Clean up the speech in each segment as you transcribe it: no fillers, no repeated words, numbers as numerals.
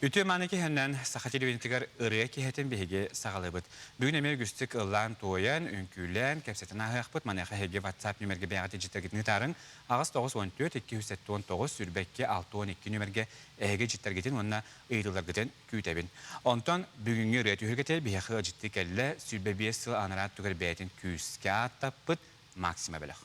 Үтүө мааны киһинэн саха телевидениетыгар ырыа киһитин биһиги саҕалыыбыт. Бүгүн эмиэ үгүстүк ыллаан-туойан, үҥкүүлээн, кэпсэтэн ааһыахпыт. Маныаха эһиги WhatsApp нүмергэ бэйэҕит дьиттэргитин ыытаарыҥ. 8 94 279 22 62 нүмергэ эһиги дьиттэргитин уонна ыйытыыларгытын күүтэбин. Онтон бүгүҥҥү ырыа түһүлгэтэ биһиэхэ ыалдьыттыы кэллэ, 25 сыл анараа өттүгэр бэйэтин күүскэ ааттаппыт Максима бөлөх.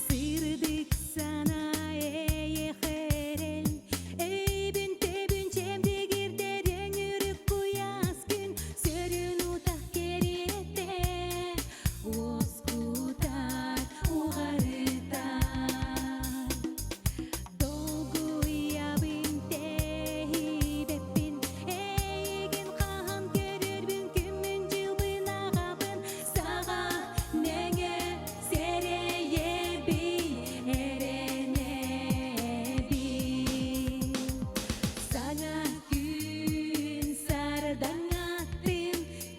Сырдык санаа эйиэхэ эрэл, Өйбүн төбүн чэбдигирдэрэн үрүк куйаас күн Сөрүн утах кэриэтэ уоскутар, уҕарытар. Долгуйабын тэһийбэппин, эйигин хаһан көрөрбүн күммүн-дьылбын аҕабын саҕа нэҥэ сэрэйэбин, эрэнэбин. Саҥа күн сардаҥатын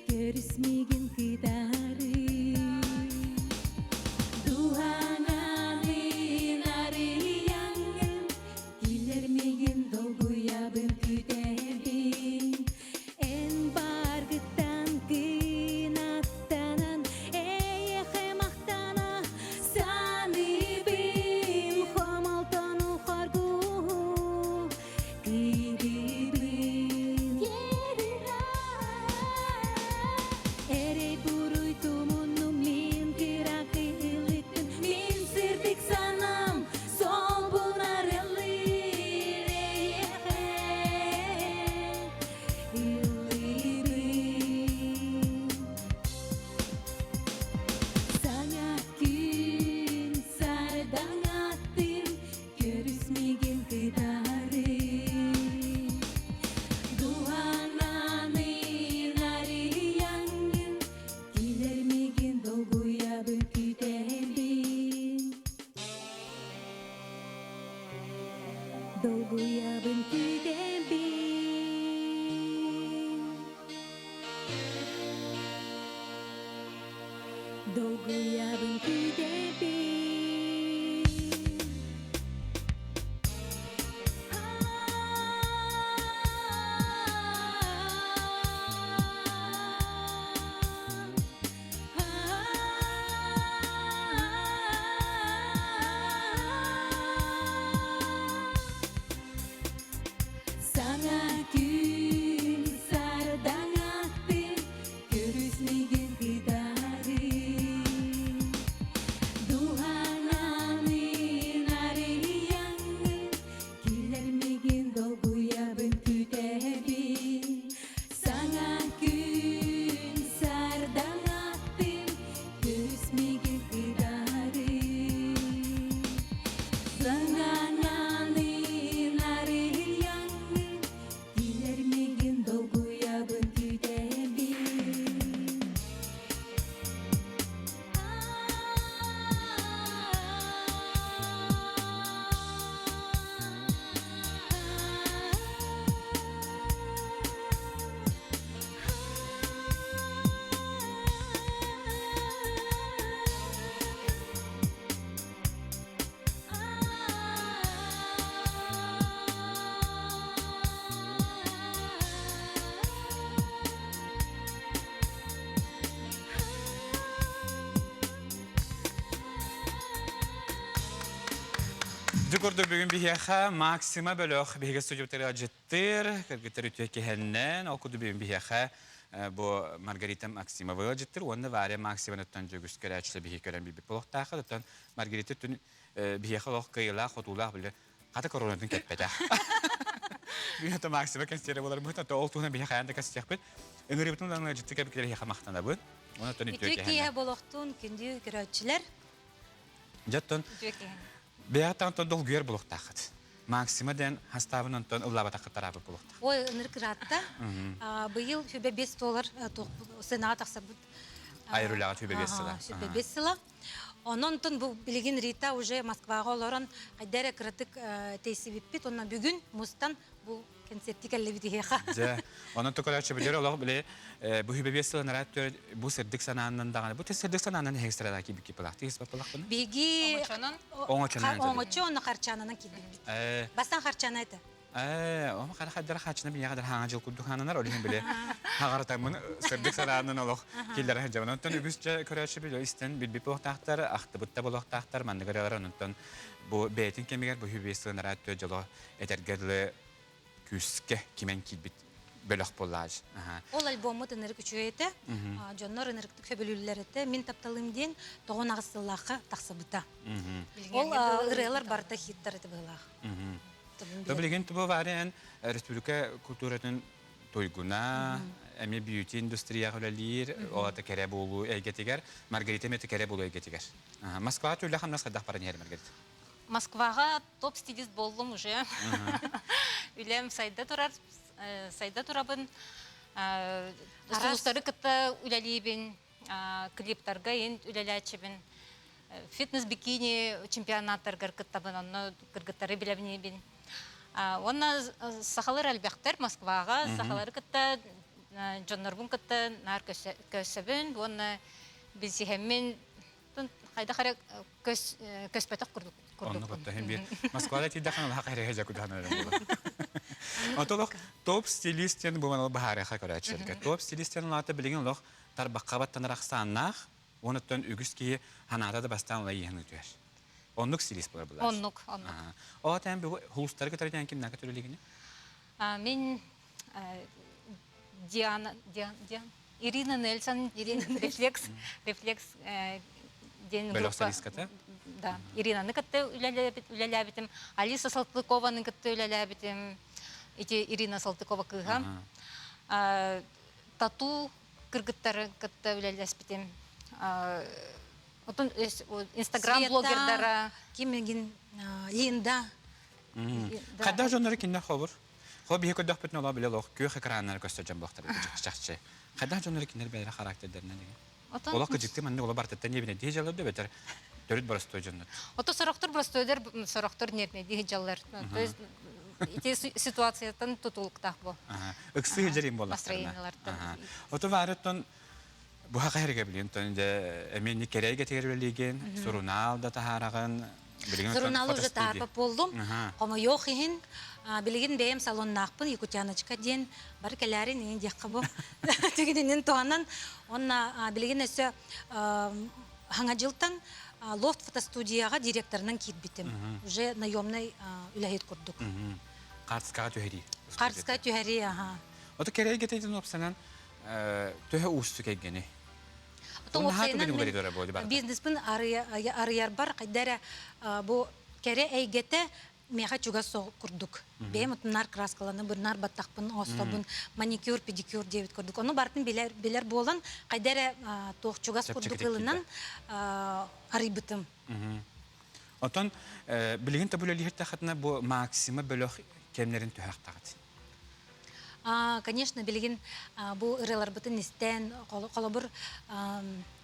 көрүс миигин кытары. Дууһаҥанын арыйаҥҥын, киллэр миигин долгуйабын күүтэбин. Эн бааргыттан кынаттанан, эйиэхэ махтана саныыбын. Хомолтону хоргуһу кыйдыыбын. Эрэй буруй тумуннум мин кыракый ылыктым Мин сырдык санаам солбун арыллыр эйиэхэ ыллыыбын Саҥа күн сардаҥатын Көрүс миигин кытары Дууһананын арыйаҥҥын Килэр миигин долгуйабын күүтэбин Долгуйабын күүтэбин Долгуйабын күүтэбин Саҥа күн сардаҥатын Көрүс миигин кытары Дууһананын арыйаҥҥын Киллэр миигин долгуйабын күүтэбин Саҥа күн сардаҥатын Көрүс миигин кытары Саҥананын арыйаҥҥын Киирэр миигин долгуйабын күүтэбин Дьэ курдук бүгүн биһиэхэ Максима бөлөх биһиги студиябытыгар ыалдьыттыыр, кыргыттар үтүө киһэннэн, ол курдук бүгүн биһиэхэ бу Маргарита Максимова ыалдьыттыыр уонна Варя Максимовнаттан дьөгүс көрөөччүлэр биһиги көрөн билбит буолуохтааххыт. Оттон Маргарита түн биһиэхэ олох кыайыылаах, хотуулаах били хата коронатын кэппэтэх. Бүгүн Максима кэнсиэрэ буолар быһыта, ол туһунан биһиэхэ хайаан да кэпсэтиэхпит. Ыҥырыыбытын ылан ыалдьытты кэбикилэр эһиэхэ махтанабын. Онон үтүө киэһэ буолуохтун күндү көрөөччүлэр. Дьоттон Үтүө киэһэ. Бэйэҕиттэн онтон долгуйар булуохтааххыт. Максима диэн хастаабын онтон ыллаабатаххыт тараабыт булуохтаах. Ой, ынырык ыраатта. Быйыл сүбэ 5 доллар сыанаҕа тахсарбыт. Айар үлэҕэ сүбэ 5 сыла. Сүбэ 5 сыла. Онон бу билигин Рита уже Москваҕа олорон хайда эрэ кыратык тэйсибиппит. Онно бүгүн мустан бу концертти кэллибит иһиэхэ. Дьэ, онон токолооччу билэр олох били бу хүбэ биэс сыл анараа бу сырдык санааннан даҕаны бу сырдык санаанан эһигистэрэ киирбикки пылах тиис баппалахпын. Биһиги Оҥочонон Оҥочонон оҥочо онно харчаанынан киирбиппит. Бастан харчаана этэ. Ома хара хаддара хаачына биһиэхэ дар хаҥа дьыл курдук хаананар, ол иһин били хаҕаратаммын сырдык санаанан олох киллэрэ сылдьабын. Онтон үгүс дьэ көрөөччү били истэн билбит буолуохтаахтар, ахтыбыт да буолуохтаахтар, маннык ырыалар онтон бу бэйэтин кэмигэр бу үһү сылын араат дьоло этэргэ дылы күүскэ кимэн киирбит бөлөх буоллааж. Ол альбоммут ынырык үчүгэй этэ. Дьоннор ынырыктык сөбүлүүллэр этэ. Мин тапталым диэн 98 сыллаахха тахсыбыта. Ол ырыалар барыта хиттар этэ быһыылаах. Билигин тубу вариан республика культуратын туйгуна, эми бьюти индустрияҕа үлэлиир, ол ата кэрэ буолуу эйгэтигэр, Маргарита эмиэ кэрэ буолуу эйгэтигэр. Москваҕа үлэ хамнас хайдах баран иһэр Маргарита? Москваҕа топ-стилист буоллум уже. Үлэм сайда турар, сайда турабын. Сулустары кытта үлэлиибин, клиптарга ин үлэлээччибин. Фитнес-бикини чемпионаттаргар кыттабын, онно кыргыттары билэбинибин. Уонна сахалар элбэхтэр Москваҕа, сахалары кытта дьоннорбун кытта наар көссөбүн уонна билсиһэммин хайдах эрэ көспөтөх курдук Онно кытта хин биир Москвада тиийдэххин олох эрэһэ дьэ кудаһан эрэ буолар. Отолох топ стилист диэн бу манал баһаарыха көрөөччүлэргэ. Топ стилист диэн улаата билигин олох тарбахха баттанар ахсааннаах, онуттан үгүс киһи ханаата да бастаан ыла иһэн үтүөр. Оннук стилист буолар булаас. Оннук, оннук. Ол тэн бу хулустары кытары тэн кимнәке төрөлигини? Мин Диана, Диана, Диана, Ирина Нельсон, Ирина Рефлекс, Рефлекс диэн группа. Да, Иринаны кытта үлэлээбитим, Алиса Салтыкованы кытта үлэлээбитим, ити Ирина Салтыкова кыыһа. Тату кыргыттары кытта үлэлэспитим. Отон Инстаграм блогердара. Ким Линда. Хадда дьоннору киннер хобур? Хо биһи көрдөхпүтүнэ олоо биле олох күөх экраннары көстөр дьон буолуохтар чахчы. Хайдах дьоннору кинилэр бэйэлэрэ характердарынан деген. Олох кыдьыкты маннык оло бартыттан диэбинэ дии дьаллар да бэтэр төрүт боростуой дьоннор. Ото сорохтор боростуойдар сорохтор нервнэйдии дьаллар. То есть ити ситуацияттан тутулуктаах бу. Ыксыы дьэрин буоллахтарына. Ото баарыттан Буха кэһэргэ билин тон дьэ эмиэ ни кэрэйгэ тигэр үлэлиигин, сурунаал да таһаараҕын, билигин Сурунаалы уже таһаарбат буоллум. Хомойуох иһин, билигин бэйэм салоннаахпын Якутяночка диэн бары кэлээрин иһин диэххэ бу түгэнинэн туһанан уонна билигин өссө хаҥа дьылтан лофт фотостудияҕа директорынан киирбитим. Уже наемный үлэһит курдук. Хаартыскаҕа түһэрии. Хаартыскаҕа түһэрии, аха. Ото кэрэйгэ тэтин уопсанан төһө уустук эйгэний? Бизнеспин арыйарбар хайда эрэ бу кэрэ эйгэтэ миэхэ чугас курдук. Бэйэм утуннар краскаланы бырнар баттахпын оҥостобун, маникюр, педикюр диэбит курдук. Ону барытын билэр, билэр буолан, хайда эрэ туох чугас курдук ылынан арыйбытым. Отон билигин да үлэлиир бу Максима бөлөх кэмнэрин түһэхтаҕыт. Конечно, билигин бу ырыаларбытын истэн, холобур,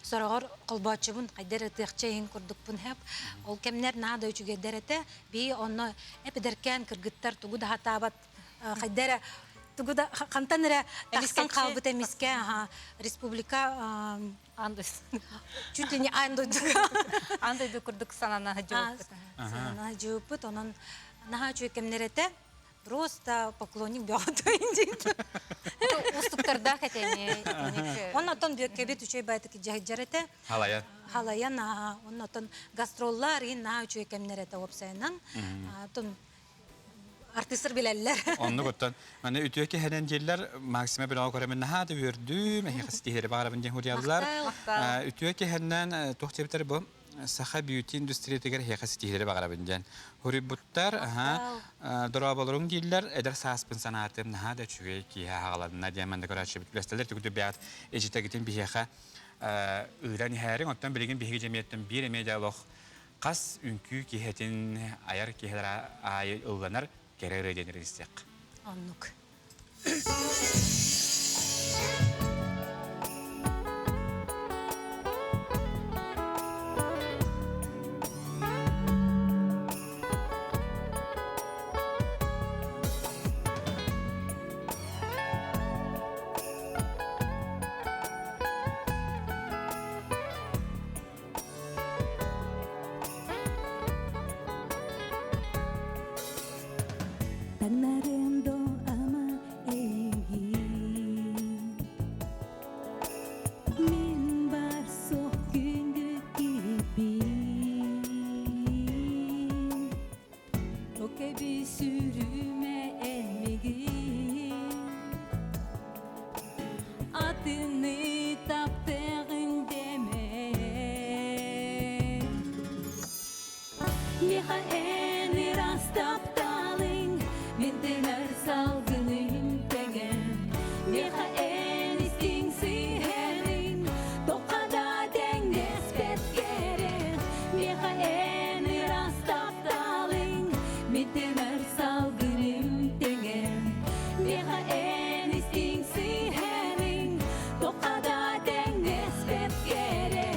сороҕор холбооччубун хайдар ытыахча иһин курдукпун хэп. Ол кэмнэр наада үчүгэйдэр этэ. Би онно эпидэркээн кыргыттар тугу да хатаабат хайда эрэ тугу да хантан эрэ тахсан хаалбыт эмискэ республика чуть ли не аан дойдуга аан дойду курдук санана сылдьыбыппыт санана сылдьыбыппыт онон наһаа үчүгэй кэмнэр этэ Просто поклонник бөҕөтө диэн. Уустуктардаах этэ эмиэ. Оннотон бүөккэбит үчүгэй баайтык дьаһайдьар этэ. Халайан. Халайан, оннотон гастроллар иһин наһаа үчүгэй кэмнэр этэ уопсайынан. Оттон артыыстар билэллэр. Оннук оттон маны үтүө киһинэн дииллэр Максима бөлөҕө көрөмүн наһаа да үөрдүм, эһиэхэ ситиһиэри баҕарабын диэн хуруйаллар. Үтүө киһинэн туох диэбиттэр бу саха бьюти индустриятыгар эһиэхэ ситиһиилэри баҕарабын диэн хуруйбуттар дорооболоруҥ дииллэр эдэр сааспын санаатым наһаа да үчүгэй киһи аҕаланна диэн манна көрөөччүбүт үлэстэлэр түгүтү бэйэҕит эжитэгитин биһиэхэ ыытан иһээриҥ оттон билигин биһиги дьэмиэттэн биир эмиэ дьэ олох. Хас үҥкүү киһитин айар киһилэр аайы ылланар кэрэ ырыа диэн истиэх. Оннук. Таҥнарым до ама эйигин Мин бар суох күндү киһибин Океби сүрүмэ эн мигин Атыны таптыгын деме Миэхэ эн ыраас тапталыҥ, мин тыынар салгыным тэҥэ. Миэхэ эн истиҥ сыһыаныҥ, туохха да тэҥнэспэт кэрэ. Миэхэ эн ыраас тапталыҥ, мин тыынар салгыным тэҥэ. Миэхэ эн истиҥ сыһыаныҥ, туохха да тэҥнэспэт кэрэ.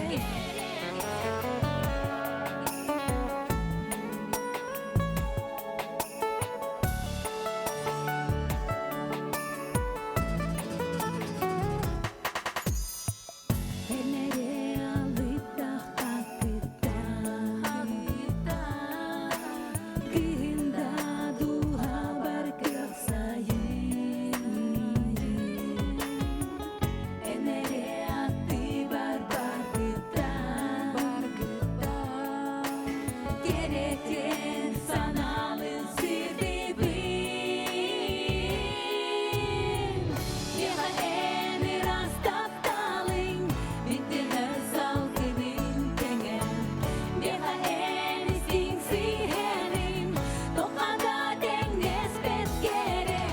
Энэре алыттах Кыһында дууһабар көхсайын Энэре аттыбар баргыттан Кэрэтин санаалын сирдибин Миэхэ эн ыраас тапталыҥ Бүттүнэр салгыным тэҥэ Миэхэ эн истиҥ сыһыаным Туохха да тэҥнэспэт кэрэ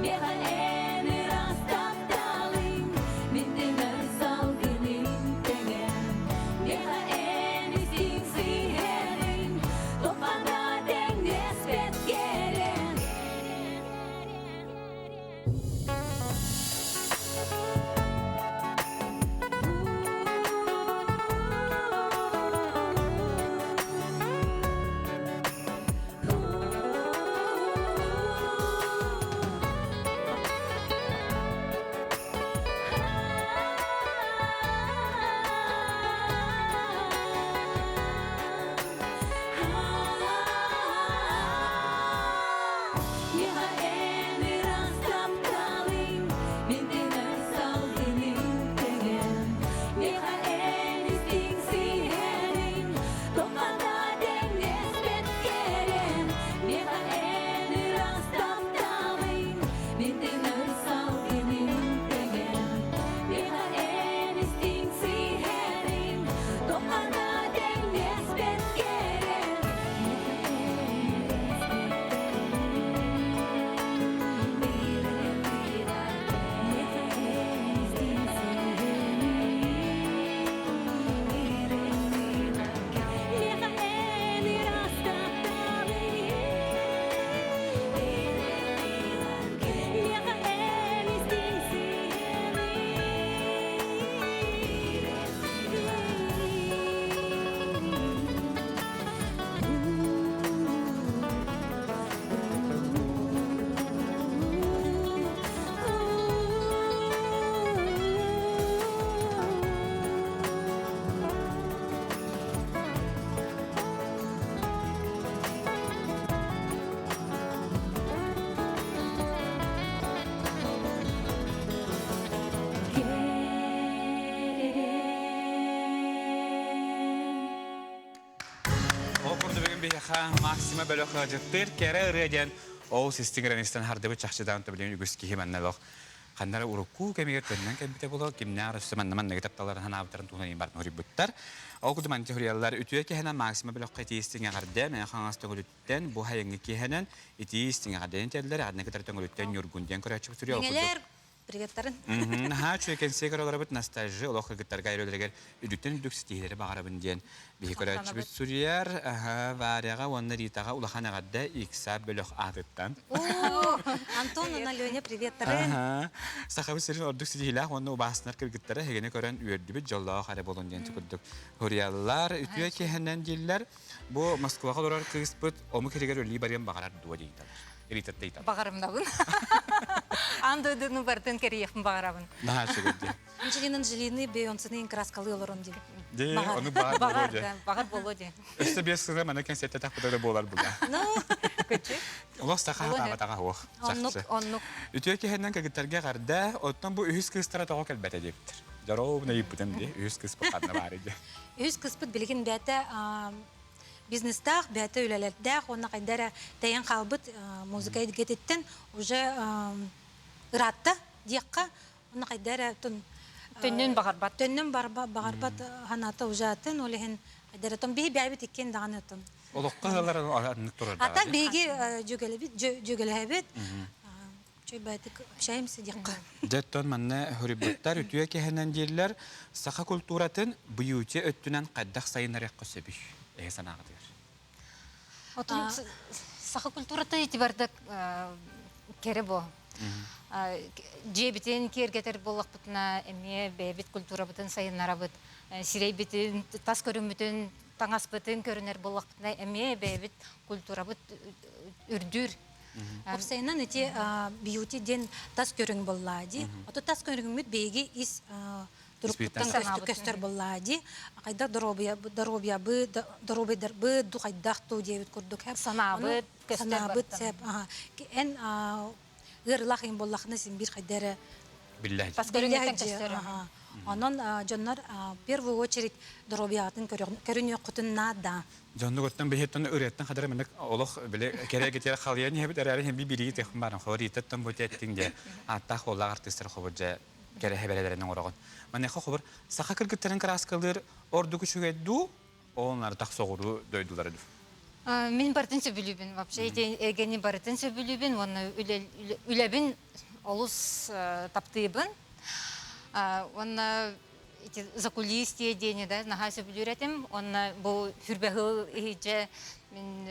Миэхэ эн ыраас тапталыҥ Мин тыынар салгыным тэҥэ Миэхэ эн истиҥ сыһыаныҥ Туохха да тэҥнэспэт кэрэ Ол курдук бүгүн биһиэхэ Максима бөлөх ыалдьыттыыр кэрэ ырыа диэн ол систиҥ хардыбыт чахчыдаан төбүлүн үгүс киһи манна олох ханнара урукку кэмигэр төннөн кэлбитэ буолуо кимнээх өссө манна манныгы тапталларын ханаабыттарын туһунан иин барын хоруйбуттар. Ол курдук манчы хоруйаллар үтүө киһинэн Максима бөлөххө итии истиҥ эҕэрдэ Мэҥэ Хаҥалас төҥүлүттэн бу хайыҥҥы киэһэнэн итии истиҥ эҕэрдэни этэллэр эҕэрдэни кытары төҥүлүттэн Ньургун диэн көрөөччүбүт суруйар. Мэҥэлэр! Приветтарын. Наһаа үчүгэй кэнсиэ көрөлөрөбүт ностальжи олох кыргыттарга өрөлөрүгэр үрдүктэн үрдүк ситиһиилэри баҕарабын диэн биһи көрөөччүбүт суруйар. Варяҕа уонна Ритаҕа улахан эҕэрдэ икса бөлөх аатыттан. Антон уонна Леня приветтарын. Сахабыт сирин ордук ситиһиилээх уонна убаастанар кыргыттара эһигини көрөн үөрдүбүт дьоллоох эрэ буолун диэн курдук суруйаллар. Үтүө киһинэн дииллэр. Бу Москваҕа олорор кыыспыт омук сиригэр өлүү барыан баҕарар дуо дийталар. Ритатта ыйталар. Баҕарымнабын. Аан дойдуну барытын кэрийиэхпин баҕарабын. Наһаа үчүгэй дии. Анджелина Анджелины Бейонсены краскалыы олорон дии. Дии, ону баар буолуо дии. Баҕар буолуо дии. Өссө биэс сыла маны кэнсиэртэтэх да буолар буга. Ну, Көчү. Олох саха хатаабатаҕа суох. Оннук, оннук. Үтүө киһинэн кыргыттарга эҕэрдэ, оттон бу үһүс кыыстара тоҕо кэлбэтэ диэбиттэр. Дьоруобуна ыйыппытым дии, үһүс кыыспыт ханна баарый диэн. Үһүс кыыспыт билигин бэйэтэ бизнестаах, бэйэтэ үлэлэрдээх уонна хайда эрэ тэйэн хаалбыт музыка эйгэтиттэн уже ыраатта диэххэ, уонна хайда эрэ Төннүн баҕарбат. Төннүн баҕарбат ханаата уже атын, ол иһин хайда эрэ биһи бэйэбит иккиэн даҕаны отон. Олоххо ыаллар аннык турар. А так биһиги дьүгэлэһэбит, Чөйбөтүк общаемся диэххэ. Дьэ, манна хөрүбүттэр үтүө киһинэн дииллэр, саха культуратын бьюти өттүнэн хайдах сайыннарыахха сөбүй? Эһи санааҕытыгар. Отун саха культурата ити барда кэрэ бо. Дьиэбитин киэргэтэр буоллахпытына, эмиэ бэйэбит культурабытын сайыннарабыт, сирэйбитин, тас көрүҥмүтүн, таҥаспытын көрүнэр буоллахпытына, эмиэ бэйэбит культурабыт үрдүүр. Уопсайынан ити бьюти диэн тас көрүҥ буоллаа дии. Ото тас көрүҥмүт биһиги ис турукпуттан көстөр буоллаа дии. Хайдах доруобуйабы доруобуйдарбыт ду хайдах туу диэбит курдук санаабыт көстөр санаабыт сеп эн ыарылаах иҥ буоллахына син биир хайда эрэ Биллэ. Тас көрүҥүттэн көстөр. Онон дьоннор в первую очередь доруобуйаҕытын көрүнүөххүтүн наада. Дьоннугуттан биһиттэн ырыаттан хадара маннык олох били кэрэ халыйан иһэбит эрээри хин бирии тех баран хорииттан бу теттиң де ааттаах уоллаах артыыстар хобур дьэ кэрэ хэбэрэлэрин оҥороҕун. Маныаха хобур саха кыргыттарын кырааскалыыр ордук үчүгэй дуу, ооннар соҕуруу дойдулары дуу. Мин барытын сөбүлүүбүн. Вообще эти эйгэни барытын сөбүлүүбүн уонна үлэбин олус таптыыбын. Уонна ити закулисье диэни да наһаа сөбүлүүр этим. Уонна бу хүрбэһыл иһидьэ мин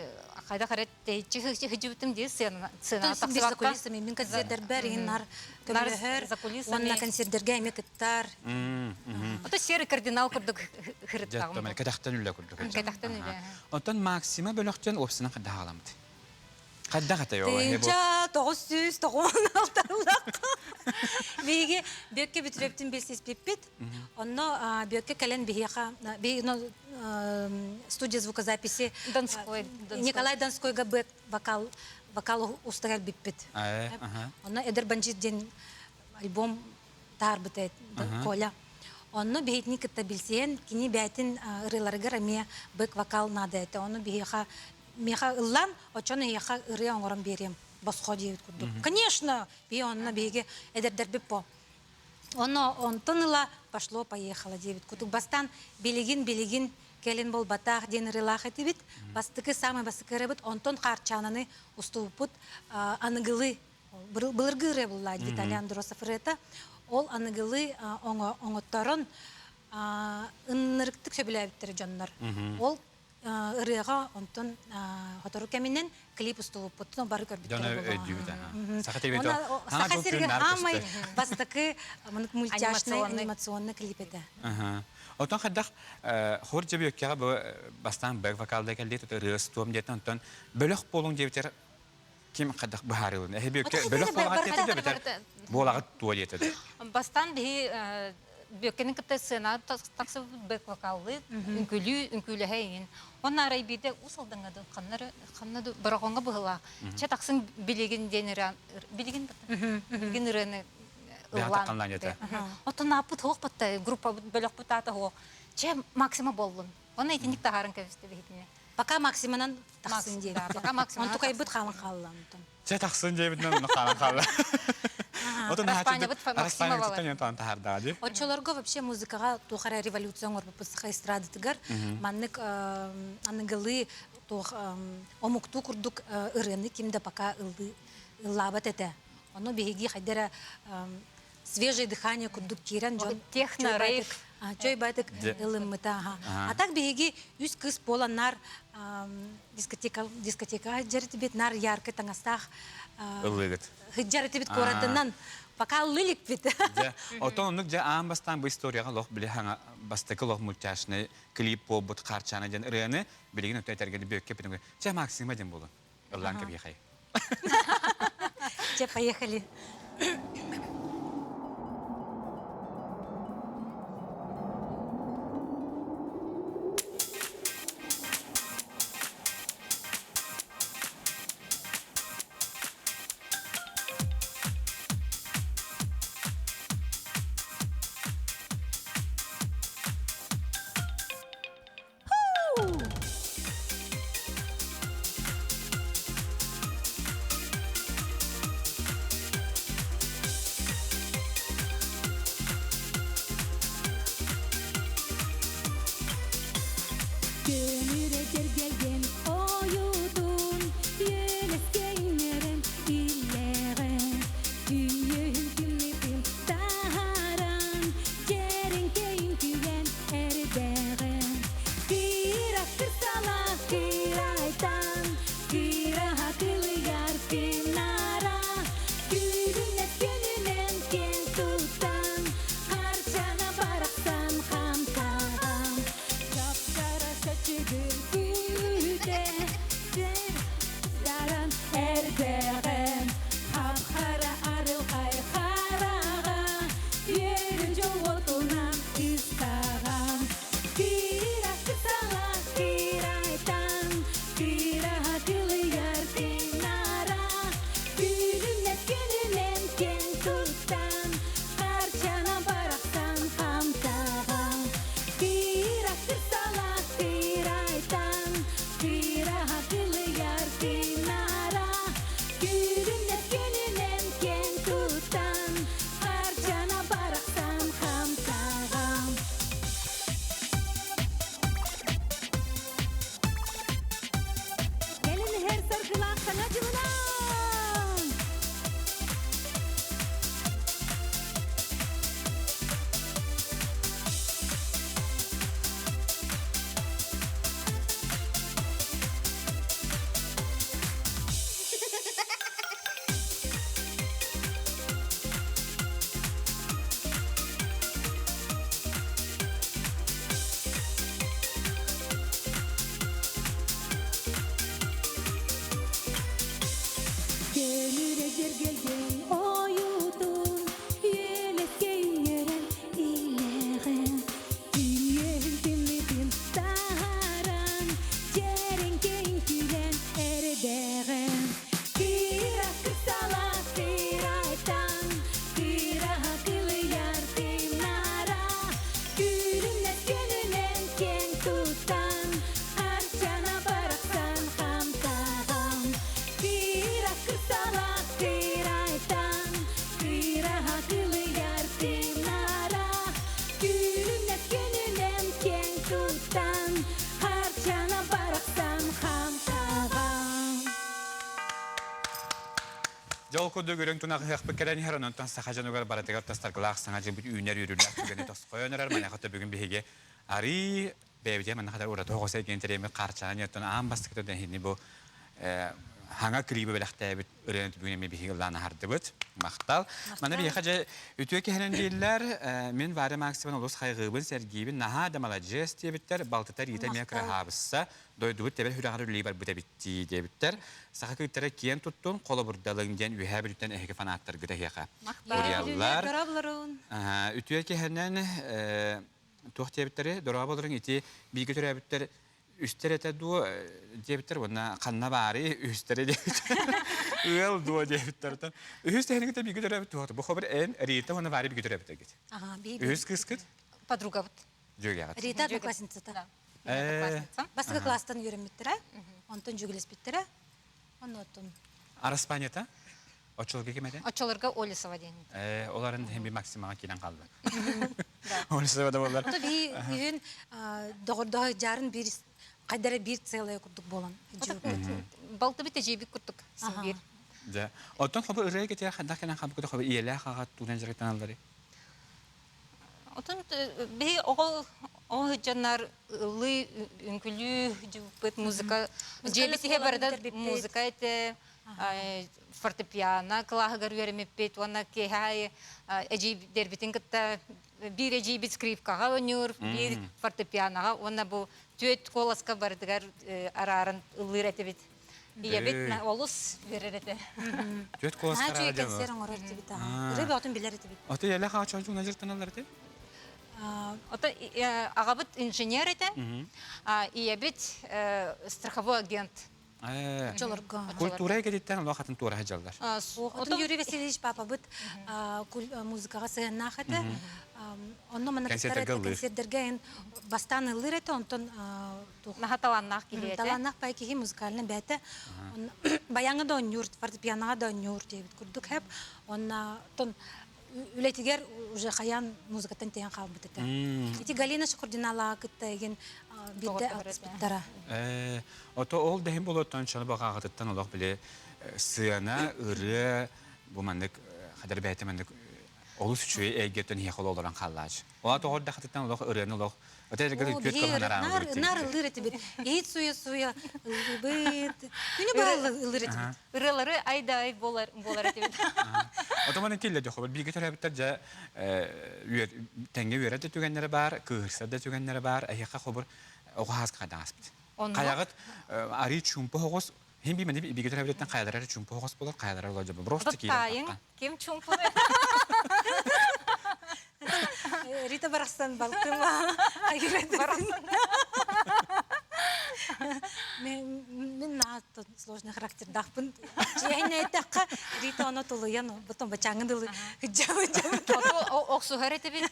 хайдах эрэ тэйиччи сыдьыбытым дии сцена тахсыбакка. Закулисами мин концердербэр иһин нар көмөлөһөр уонна концердерге эми кыттар. Ото серый кардинал курдук хырыттаҕым. Кэтэхтэн үлэ курдук. Кэтэхтэн үлэ. Оттон Максима бөлөхтөн уопсанан хайдах халамыт? Хайдах этэй ол? Тыынча 996 Биһиги Бүөккэ бүтүрөптүн билсиспиппит. Онно Бүөккэ кэлэн биһиэхэ студия звукозаписи Донской. Николай Донскойга бэк вокал вокал устагар биппит. Онно Эдэр бандит диэн альбом таарбыта Коля. Онно биһитини кытта билсиэн, кини бээтин ырыаларыгар эмиэ бэк вокал наада этэ. Ону биһиэхэ миэхэ ыллан, очон эйиэхэ ырыа оҥорон биэриэм босхо диэбит курдук. Конечно, би онно биһиги эдэрдэрбит по. Оно онтон ыла пошло-поехало диэбит курдук. Бастаан билигин билигин кэлин буолбатах диэн ырыалаах этибит. Бастакы самый бастакы ырыабыт онтон Хаарчаананы устубуппут аныгылыы былыргы ырыа булла Виталий Андросов ырыата. Ол аныгылыы оҥотторон ыннырыктык сөбүлээбиттэр дьоннор. Ол ырыаҕа онтон сотору кэминэн клип устубуппут бары көрбүттэр. Саха Саха сиригэр аамай бастакы мультяшный анимационный клип этэ. Отон хайдах хор дьэбүөккэҕэ бу бастаан бэк вокалда кэллиит ырыа устуом диэтэн онтон бөлөх буолуҥ диэбитэр ким хайдах быһаарылын эһи бөлөх буолаҕыт диэтэ бэтэр буолаҕыт туо диэтэ Бастаан биһи Бүөккэнин кытта сцена тахсыбыт бэк вокаллыы, үҥкүүлүү, үҥкүүлэһэ иҥин. Онно арай биирдэ Уус Алдаҥҥа да ханна ханна да Бороҕоҥҥо быһылаах. Чэ тахсын билигин диэн ырыа билигин билигин ырыаны ыллаан. Оттон ааппыт суох батта группабыт бөлөхпүт аата суох. Чэ Максима боллун. Онно итинник таһааран кэбистэ биһитини. Пока Максиманан тахсын диэбит. Пока Максиманан Онтукайбыт хаалан хаалла онтон. Чэ тахсын диэбитинэн онно хаалан хаалла. Отон Распанябыт Максимова таһаардаҕа дии. Оччолорго вообще музыкаҕа туох эрэ революция оҥорбуппут саха эстрадатыгар маннык аныгылыы туох омуктуу курдук ырыаны ким да пока ыллаабат этэ. Ону биһиги хайда эрэ. свежее дыхание курдук киирэн дьон Техно рейв. Чой байтык ылыммыта. А так биһиги үс кыз буолан нар дискотека дискотека дьэритибит нар яркы таҥастаах Ыллыгыт. Хыджар этибит куоратынан пока ыллыликпит. Дьэ, отон оннук дьэ аан бастаан бу историяҕа лох били хаҥа бастакы лох мультяшный клип буолбут Харчана диэн ырыаны билигин өттө этэргэ бүөккэ бүтүн Чэ, Максима диэн буолун. Ыллаан кэбиэхэй. Чэ, поехали. Көмүрэ дьэргэлгэн ойуутун үөлэскэ иҥэрэн иллэҕэ Түүнүһүн тымныытын таһааран дьэрэҥкэйин күлэн эрдэҕэ Кыра кырсалаах кырайтан кыраһа кылыйар кынара Күлүнэс күнүнэн киэн туттан харчана барахсан хамсаҕан Чап-чара чөчүгүр күүтэ Даран эрдэҕэ хап-хара арылхай хараҕа үөрүн дьолуотунан ыстаҕа Кыра кытала кырайтан кыра кылыйар тыынара Күлүмнэс күнүнэн киэн туттан харчана барахсан хамсаҕа Кыра кырсала кырайтан кыра кылыйар тыынара Күлүмнэс күнүнэн киэн туттан харчана барахсан хамсаҕа Кэлин иһэр саргылаах саҥа дьылынан! Көнүрэ дьэргэлгэн ойуутун үөлэскэ үөрэн илэҕин Күнүөһүн тымныытын таһааран дьэрэҥкэйин күлэн эрдэҕин Кыра кырсала кырайтан кыра кылыйар тыынара Күлүмнэс күнүнэн киэн туттан Арчана барахсан хамсаҕан Кыра кырсала кырайтан кыра кылыйар тыынара Күлүмнэс күнүнэн киэн туттан Арчана барахсан хамсаҕан Дьол курдук үрүҥ тунах ыһыахпыт кэлэн иһэр, онтон саха дьонугар барытыгар тастаргылаах саҥа дьылбыт үүнэр үөрүүлээх түгэни тосхойон эрэр. Маныаха бүгүн биһиги арыы бэйэбитигэр манна хатар ураты оҕо сэргиэн тэриэммит хаарчаан оттон аан бастакыта иһини бу хаҥа клибы бэлэхтээбит ырыаны бүгүн эмиэ биһиги ыллаан аһардыбыт. Махтал. Маны биһиэхэ дьэ үтүө киһинэн дииллэр. Мин Варя Максимовна олус хайҕыыбын, сэргиибин, наһаа да маладьыас диэбиттэр. Балтыта Рита эмиэ кыраһаабысса, дойдубут тэбэр сүрэҕэр үлэлии барбыт эбиттии диэбиттэр. Саха кыыттара киэн туттун, холобурдалыҥ диэн үөһээ бүлүүттэн эһиги фанаттаргыт эһиэхэ уруйаллар. Үтүө киһинэн туох диэбиттэри дорооболорун ити бииргэ төрөөбүттэр үстэр этэ дуо диэбиттэр уонна ханна баарый үстэрэ диэбиттэр ыал дуо диэбиттэр үһүс тэһиниҥ бииргэ төрөөбүт туох бу хобар эн Рита уонна Варя бииргэ төрөөбүттэргит үһүс кыыскыт подругабыт дьүөгэҕит Рита одноклассницата бастакы класстан үөрэммиттэрэ онтон дьүөгэлэспиттэрэ оннуоттун Араспаанньата Оччолорго ким этэ? Оччолорго Олесова диэн. Э, оларын хем би Максимаҕа киирэн хаалла. Олесова да боллар. Ото би үһүн доҕордоһо жарын биир хайдара биир целая курдук болан Балты бит тежибик курдук син биир. Дьэ, оттон хобу ырыа кэтиэр хайдах кэлэн хаалбыккыта хобу ийэлээх аҕа туунан дьарыктаналларый? Отон биһи оҕо оҕо сылдьаннар ыллыы, үҥкүлүү дьыбыппыт музыка дьиэбит иһэ барыта музыка этэ, фортепиано кылааһыгар үөрэммиппит уонна киэһэ аайы эдьиийдэрбитин кытта биир эдьиийбит скрипкаҕа оонньуур, биир фортепианоҕа уонна бу түөрт куоласка барытыгар арааран ыллыыр этибит. Ийэбит олус үөрэр этэ. Түөрт куолас Наһаа үчүгэй кэнсиэр оҥорор этибит. Ырыа бөҕөтүн билэр этибит. Ото ийэлээх аҕа чоочугуна дьарыктаналлар этэ? Ото аҕабыт инженер этэ, ийэбит страховой агент. Очолорго. Культура эйгэтиттэн олох атын туора сылдьаллар. Отон Юрий Васильевич папабыт музыкаҕа сыһыаннаах этэ. Онно манна концерттергэ эн бастаан ыллыыр этэ, онтон Наһаа талааннаах киһи этэ. Талааннаах бай киһи музыкальный бэйэтэ. Баяҥа да оонньуур, фортепианоҕа да оонньуур диэбит курдук хэп. Онна тон үлэтигэр уже хайаан музыкаттан тэйэн хаалбыт этэ. Ити Галина Шахурдиналааҕы кытта эгин биирдэ алтыспыттара. Ото ол дэһин болоттон чону баҕаҕытыттан олох били сыана, ырыа бу маннык хадар бэйэтэ маннык олус үчүгэй эйгэттэн иһэ олорон хааллаач. Ола тоҕор дахатыттан олох ырыаны олох Наар ыллыыр этибит. Иһит суйа-суйа ыллыыбыт. Күнү быһа ыллыыр этибит. Ырыалары ай-да-ай буолар буолар этибит. Отоман этиллэ дьохобор бииргэ төрөөбүттэр дьэ тэҥҥэ үөрэ да түгэннэрэ баар, кыыһырсар да түгэннэрэ баар, эһиэхэ хобур оҕо хааска хайдаҥаспыт. Хайаҕыт арыы чуумпу оҕус Хин би мани бииргэ төрөөбүттэн хайалара эрэ чуумпу оҕус буолар, хайалара олор дьобу. Просто киирэн Ким чуумпуну? Рита барахсан балтым Барахсан. Мин наат сложный характердаахпын. Дьиэһин эттэххэ Рита ону тулуйан, потом бачааҥҥын дылы ыдьабы Охсуһар этибит,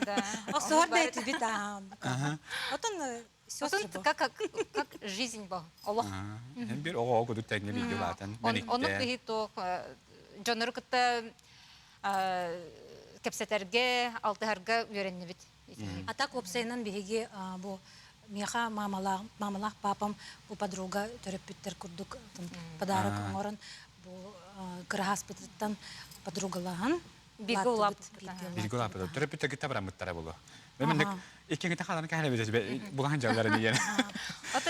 да. Охсуһар да этибит, Отон Отон как как жизнь бо олох. Бир оҕо кудук тэҥҥэ бииргэ улаатан. Оннук киһи туох дьоннору кытта кэпсэтэргэ, алтыһарга үөрэннибит. А так уопсайынан биһиги бу миэхэ мамалаах, мамалаах папам бу подруга төрөппүттэр курдук подарок оҥорон бу кыраһааспытыттан подругалаһан Бииргэ улааппыт. Бииргэ улааппыт. Төрөппүттэр кытта бараммыттара буолуо. Мен иккиҥҥитэ хаалан кэһэлэбит булахан дьаллар диэн. Ото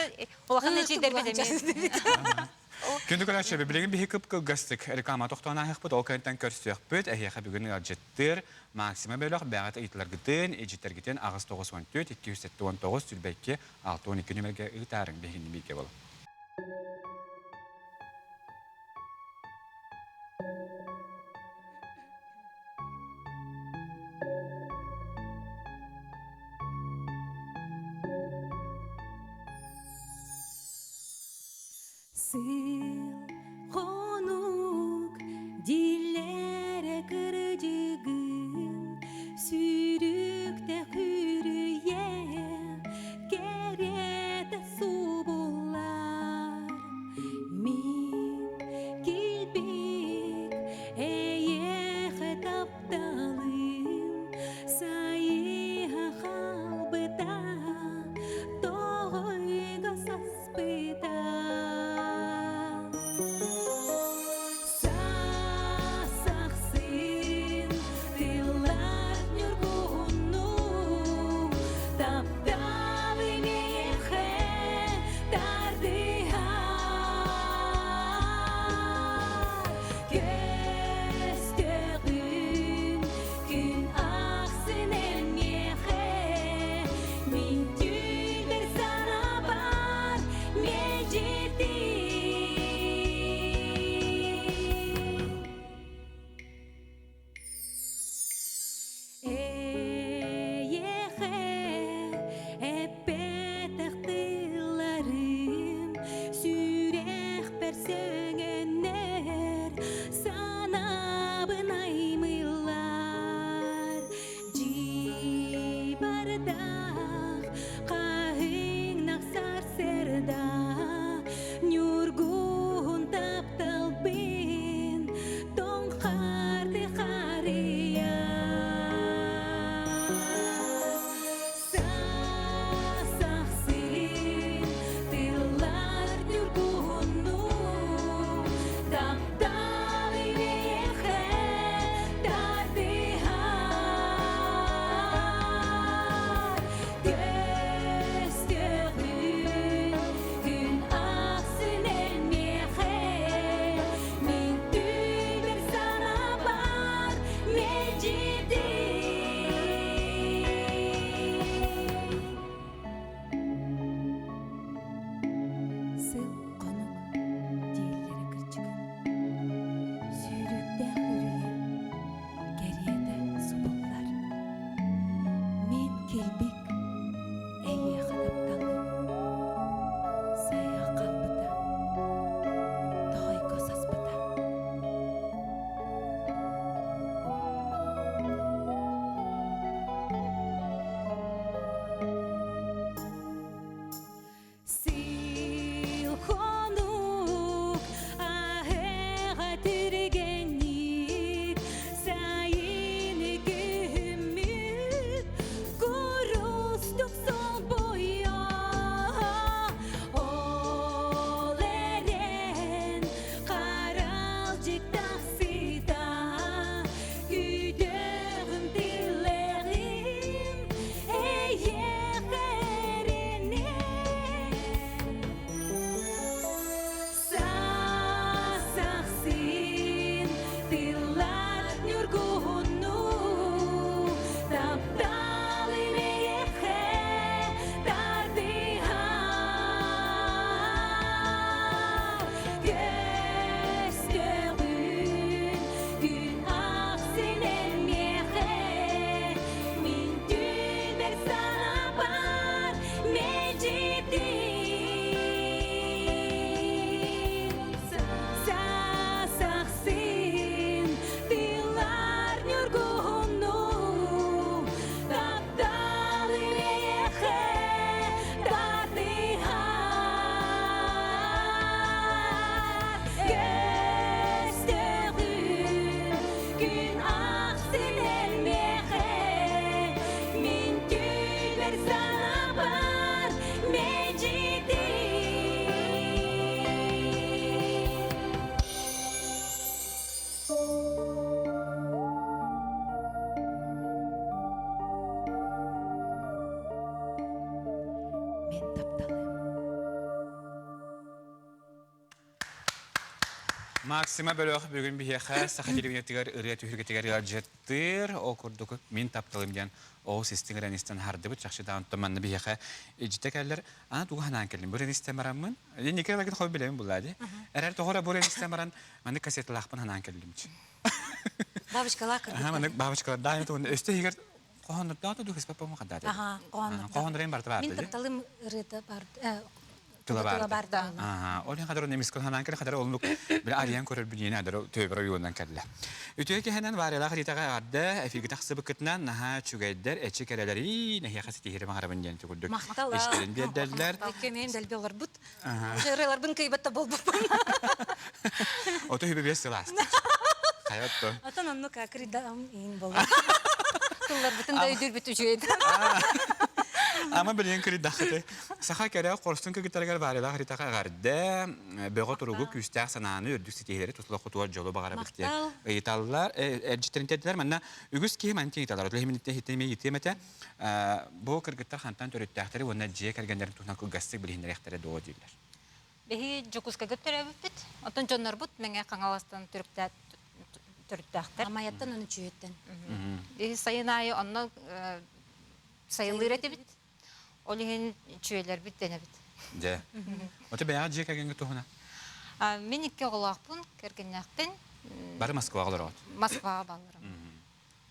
улахан эчийдэрбит эмиэ. Күндү көрөөччү, билигин биһи кып-кылгастык реклама тохтоон ааһыахпыт, ол кэнниттэн көрсүөхпүт. Эһиэхэ бүгүн ыалдьыттыыр Максима бөлөх бэҕэт ыйытыларгытын, ижиттэргитин 894 279 22 62 нүмергэ ыытаарыҥ биһигини бииргэ болу. Сыл хонук диллэрэ кырдьыгын сүүрүктэ хүрүйэ кэриэтэ субуллар мин килбик эйиэхэ тапталым сайыһа хаалбыта тоҕойго саспыта. Максима бөлөх бүгүн биһиэхэ саха телевидениетыгар ырыа түһүлгэтигэр ыалдьыттыыр. Ол курдук мин тапталым диэн олус истиҥ ырыаны истэн аһардыбыт. Чахчы даҕаны манна биһиэхэ илдьитэ кэллэр. Аны тугу санаан кэллим? Бу ырыаны истэн бараммын. Николай Лагин хой билэбин буллаа дии. Эрэр тоҕо эрэ бу ырыаны истэн баран маннык кассеталаахпын санаан кэллим. Бабочкалаах кыргыттар. Маннык бабочкалар даайна тугун өстө иһигэр хоһооннордоох да духиспа по хаддаат. Аха, хоһооннордоох. Хоһооннорун барыта баар Мин тапталым ырыата бар тыла тыла баарда. баарда. Аа, ол хадары немискон ханаан кэлэ хадары олнук биле арыйан көрөр бүнүнэ адары төбөр ойуунан кэллэ. Үтүө киһинэн Варялаах Ритаҕа эҕэрдэ эфиргэ тахсыбыккытынан наһаа үчүгэйдэр эчи кэрэлэрий нэһиэхэ ситиһири баҕарабын диэн курдук Махтал. истэрин биэрдэллэр. Көмөйүм дэлби олорбут. Ырыаларбын кыйбат да буолбуппун. Ото хүбэ бес сыл ааста. Хайа отто. Отон оннук акридам иин болар. Тылларбытын да өйдүүрбүт үчүгэй. Ама билигин кырыйдаххыты. Саха кэрэ хорсун кыргыттарыгар Варялаах Ритаҕа эҕэрдэ, бөҕө туругу, күүстээх санааны, үрдүк ситиһиилэри тутула хотугар дьолу баҕарабыт диэн ыйыталлар. Эрдьиттэрин тиэрдилэр. Манна үгүс киһи манна ыйыталлар. Оту иһитин ыйытыам этэ. Бу кыргыттар хантан төрүттээхтэри уонна дьиэ кэргэннэрин туһунан кылгастык билиһиннэриэхтэрэ дуо дииллэр. Биһиги Дьокуускайга төрөөбүппүт. Оттон дьоннорбут Мэҥэ Хаҥаластан төрүттээхтэр. Амайаттан оны чүйөттөн. Биһи сайын аайы онно сайылыыр этибит. Ол иһин чүөлэрбит дэнэбит. Дьэ. Ото бэйэҕэ дьиэ кэргэҥҥэ туһуна? Мин икки оҕолоохпун, кэргэннээхпин. Бары Москваҕа олороҕут? Москваҕа балларым.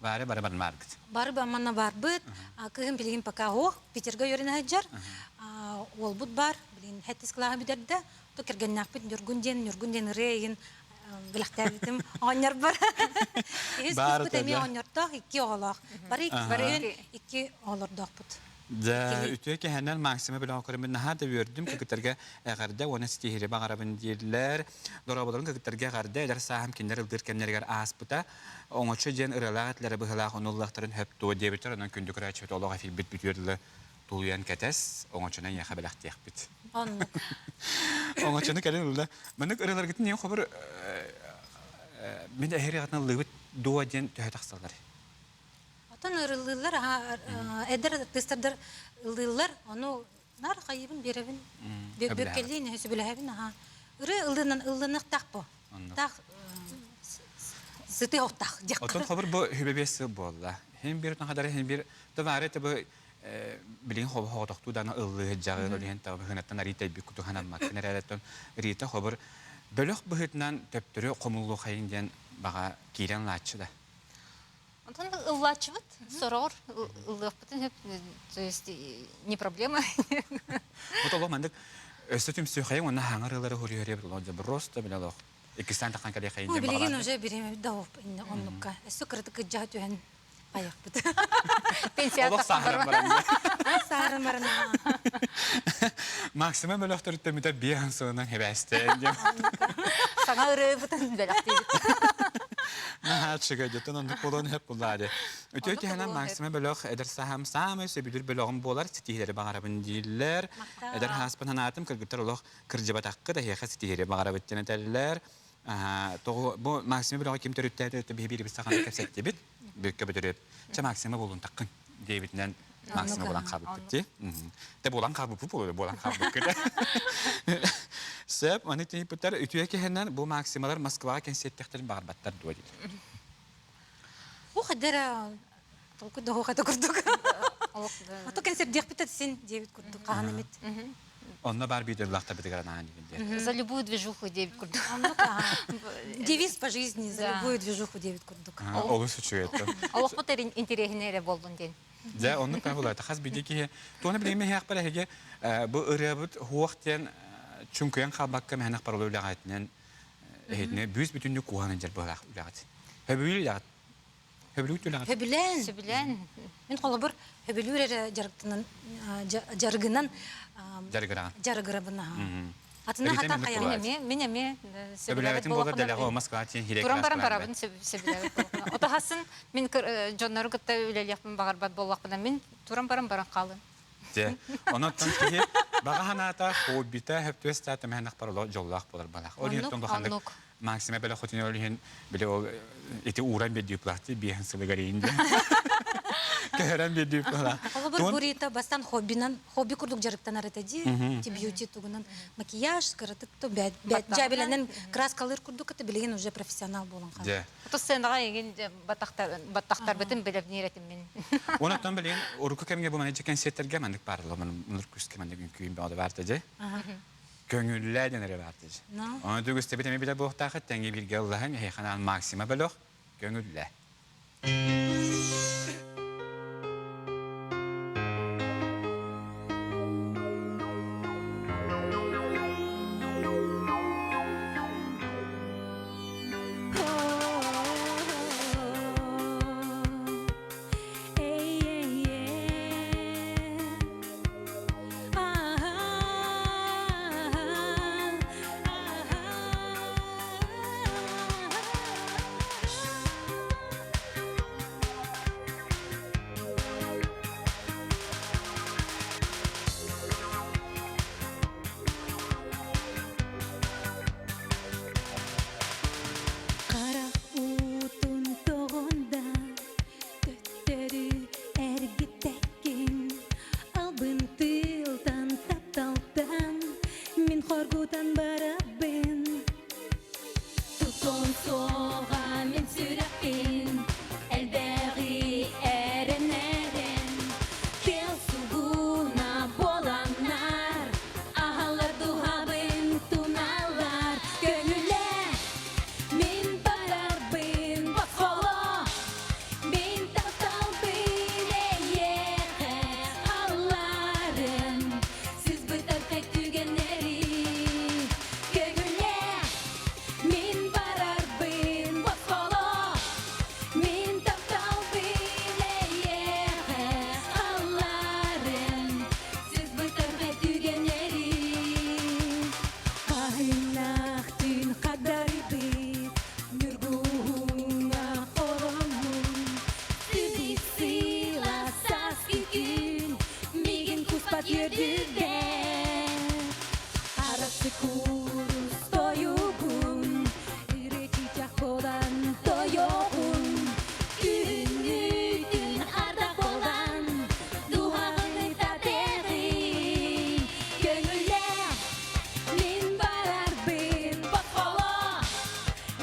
Бары бары бармааргыт. Бары манна барбыт. Кыһым билигин пока ох, Питерга үөрэнэ сылдьар. Уолбут бар, билигин хэттис кылааһы бүтэрдэ. То кэргэннээхпит Ньургун диэн, Ньургун диэн ырыа игин билэхтээбитим оҕонньорбор. Үһүс кыыспыт эмиэ оҕонньордоох, икки оҕолоох. Бары бары икки оҕолордоохпут. Дьэ, үтүө кэһэнэн Максима билэн көрөммүн наһаа да үөрдүм, кыргыттарга эҕэрдэ уонна ситиһири баҕарабын дииллэр. Дорооболорун кыргыттарга эҕэрдэ, эдэр сааһым кинилэр ылдыыр кэмнэригэр ааспыта. Оҥочо диэн ырыалаах этилэрэ быһылаах ону ыллахтарын хөп туо диэбиттэр, онон күндү көрөөччүбүт олох эфирбит бүтүөр дылы тулуйан кэтэс, оҥочону эйиэхэ бэлэхтиэхпит. Оннук. Оҥочону кэлин ылла. Маннык ырыаларгытын ийэм хобур мин эһириҕитин ыллыыбыт дуо диэн төһө тахсаллар? Отон ырылыыллар, эдэр артыыстардар ыллыыллар, ону нар хайыбын биэрэбин, бүккэлиин сөбүлэһэбин, аха. Ырыа ыллынан ылланыахтаах бу. Таах сыты охтах диэх. Отон хобур бу хүбэбиэс сыл буолла. Хин бир хадары хин бир товары табы билигин хоботохтуу даана ыллыы сылдьаҕын ол иһин табыһынаттан арыйта илбит кутуһанаммаккын эрээрэттэн Рита хобур бөлөх быһыытынан төптөрү хомуллуохайын диэн баҕа киирэн лааччы да. Онтон ыллааччыбыт сороҕор ыллыахпытын сөп, то есть не проблема. Вот олох маннык өссө түмсүөхайын уонна хаҥар ылары хуриһэриэбит олох дьэ просто билэ олох иккистээн таххан кэлиэхэйин диэн Билигин уже бириэмэ да оннукка өссө кыратык кыдьаһа түһэн айахпыт. Пенсия Олох сааһыран баран. Сааһыран баран. Максима бөлөхтөрүттэн бүтэ биэһэн сылынан хэбээстээн диэн. Саҥа ырыабытын бэлэхтиибит. Наһаа үчүгэй дьоттон оннук буолуон сөп буллаа дии. Үтүө киһинэн Максима бөлөх эдэр саһам саамай сөбүлүүр бөлөҕүм буолар ситиһиилэри баҕарабын дииллэр. Эдэр хааспын санаатым кыргыттар олох кырдьыбатаххыт эһиэхэ ситиһири баҕарабыт диэн этэллэр. Тоҕу бу Максима бөлөҕө ким төрүттээтэ биһи биирбит саханы кэпсэттибит. Бүккэ бүтүрүп. Чэ Максима буолун таккын диэбитинэн Максима буолан хаалбыппыт дии. Те буолан хаалбыппыт буолуо буолан хаалбыккыт. Сөп, маны тиийбиттэр үтүө киһинэн бу Максималар Москваҕа кэнсиэттэхтэрин баҕарбаттар дуо диир. Ух, эдэр толкуй да курдук. Ото кэнсэрдиэхпит син диэбит курдук хаһан эмит. Онно баар биир анаан диэн. За любую движуху диэбит курдук. Девиз по жизни за любую движуху диэбит курдук. Олус үчүгэй. Олохпут интэриэһинэй эрэ буоллун диэн. Дьэ, оннук буолар. Хас биирдии киһи туона билигин миһиэхпэр эһиги бу ырыабыт хуох диэн чуҥкуйан хаалбакка мэһэнэх паролу үлэҕитинэн эһитинэ бүүс бүтүннүү куһаҕан дьэр быһалаах үлэҕит. Хөбүлүүр үлэҕит. Хөбүлүүр үлэҕит. Хөбүлээн. Сөбүлээн. Мин холобур хөбүлүүр эрэ дьарыктанан дьарыгынан Дьарыгыраҕын. дьарыгырабын аха. Атына хата хайа. Мин эмиэ, мин эмиэ Сөбүлээбитим буолар дэлэҕэ о Москва тиэн хирек Туран баран барабын сөбүлээбит буоллахпына. Отаһасын мин дьоннору кытта үлэлиэхпин баҕарбат буоллахпына мин туран баран баран хаалын. Дьэ, онон киһи баҕа санаата, хоббита, хөптүөс таата мэһэнэх бар дьоллоох буолар балах. Ол иһин улаханнык Максима бэлэ хотун ол иһин били ол ити ууран биэрдии плахты биэһин сылыгар иин диэн. Көһөрөн биэрдип була. Холобур Бурита бастан хоббинан, хобби курдук дьарыктанар этэ дии. Ти бьюти тугунан макияж, кыратык то дьээбэлэнэн краскалыыр курдук это билигин уже профессионал буолан хаалар. Дьэ. Ото сценаҕа эҥин баттахтарбытын бэлэмниир этим мин. Онон билигин урукку кэмҥэ бу маннык кэнсиэртэргэ маннык баарлар мунур күскэ маннык үҥкүүм бөҕө баарта дьэ. Көҥүллээ диэн эрэ баарта дьэ. Оны түгүстэбит эми билэ буохтаахыт тэҥи бииргэ ыллаһан эһиэхэ Максима бөлөх көҥүллээ. Хара уутун тоҕонда төттөрү эргиттэккин албын тыалтан тапталтан мин хоргутан барабын Тутуом суоҕа мин сүрэхпин элбэҕи эрэнэрин Тыал сугуна буоланнар аһалар дууһабын туналлар Көҥүлэ мин барарбын босхоло Мин тапталбын эйиэхэ алларым Сис бытархай түгэннэри Көҥүлэ Мин барарбын босхоло, мин тапталбын эйиэхэ алларым, сис бытархай түгэннэри. Хаһыҥнаах түүн хадарбыт, ньургуһуҥҥа холоннум, Сүбүс сыла сааскы күн, миигин куспат үөрдүбэт. Арасы курус тойугун, ырычычах буолан тойоҕун, күһүҥҥүтүн ардах буолан, дууһаҕын ытатыаҕын. Көҥүллээх мин барарбын босхоло,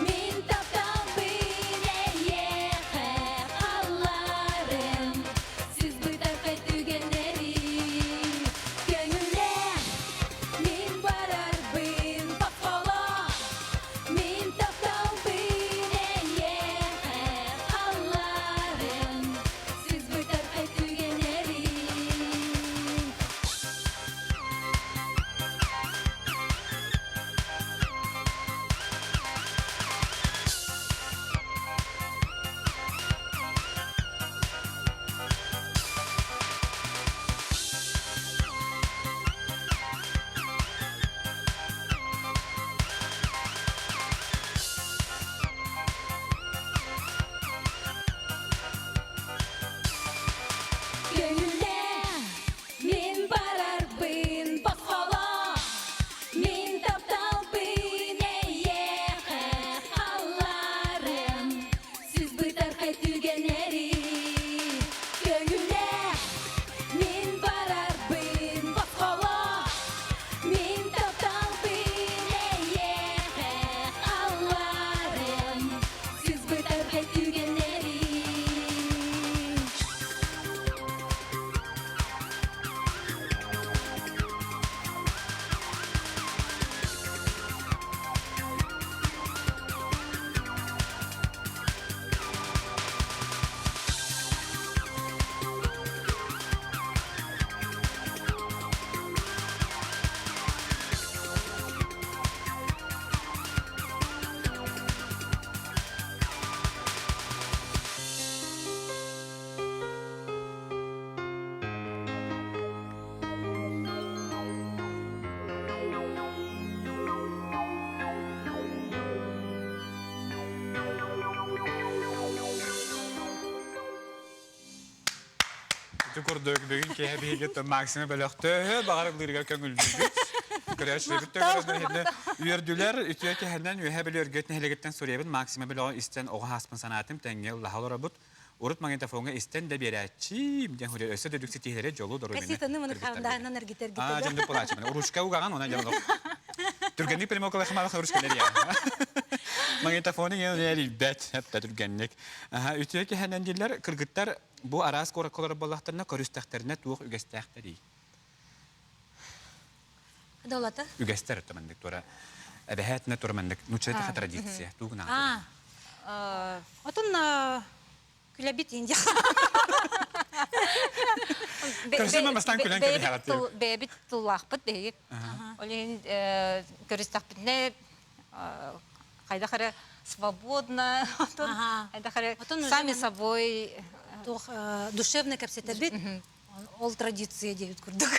мин тапталбын эйиэхэ алларым, сис бытархай түгэннэри. Көҥүллээх Мин барарбын босхоло, мин тапталбын эйиэхэ алларым, сис бытархай түгэннэри. Көҥүллэ мин барарбын босхоло, мин тапталбын эйиэхэ алларым, сис бытархай түгэннэри. Көҥүллэ Мин барарбын босхоло, мин тапталбын эйиэхэ алларым, сис бытархай түгэннэри. Ити курдук бүгүн киэһэ биһиги Максима бөлөхтөһө баҕар ыллыырыгар көҥүллүүбүт. Көрөөччүлэрбит төгөрөннөр үөрдүлэр, үтүө кэһэннэн үөһэ били өргөт нэһилиэгиттэн суруйабын Максима бөлөҕү истэн оҕо ааспын санаатым, тэҥҥэ ыллаһа олоробут. Урут магнитофоҥҥа истэн да биэрээччиим диэн хуруйар. Өссө да үрдүк ситиһиилэри дьолу доруобуйаны Кассетаны маны кыргыттарга. хаандаһынан эргитэ Аа, эргитэ. дьон пулаачымын. Ручка угаҕан, онон дьон Түргэнник перемокалахым ручка дэрия. Магнитофоны эрийбэт, эптэ түргэнник. Үтүө киһэнэн дииллэр, кыргыттар бу араас куоракка олорор буоллахтарына, көрүстэхтэринэ туох үгэстээхтэрий? Долата? Үгэстэр өттө маннык тура. Эбэһээтинэ тура маннык нуучча традиция. Тугунаҕа. Отун күлэбит инди. Көрсөмө бастаан күлэн кэбиһэҕит. Бэйэбит тыллаахпыт биһиги. Ол иһин көрүстэхпитинэ хайдах эрэ свободно, хайдах эрэ сами собой туох душевно кэпсэтэбит. Ол традиция диэбит курдук.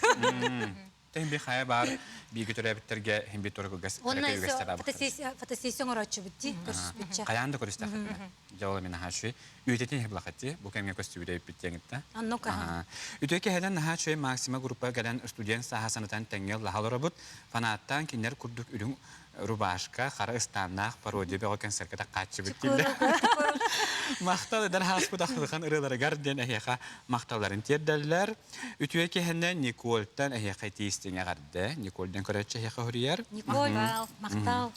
Тэһин хайа баар бииргэ төрөөбүттэргэ иһин бит тура кылгас Уонна фотосессия оҥорооччубут дии көрүспүтчэ. Хайаан да көрүстэхпитинэ. Дьэ ол эмин наһаа үчүгэй. Үөтэтин иһи булахатти бу кэмҥэ көстүбүтэ эппит диэҥитта. Оннук аха. Үтүө киһинэн наһаа үчүгэй Максима группа кэлэн студент сааһа санатан тэҥҥэ ыллаһа олоробут. Фанаттаан кинилэр курдук үрүҥ рубашка, хара ыстааннаах пародия бөҕө концерка таккааччыбыт дииллэр. Махтал эдэр хааспыт ахтылхан ырыаларыгар диэн эһиэхэ махталларын тиэрдэллэр. Үтүө киһинэн Никольтан эһиэхэ тиистиҥ эҕэрдэ. Никольдан көрөөччү эһиэхэ хоруйар. Николь, махтал.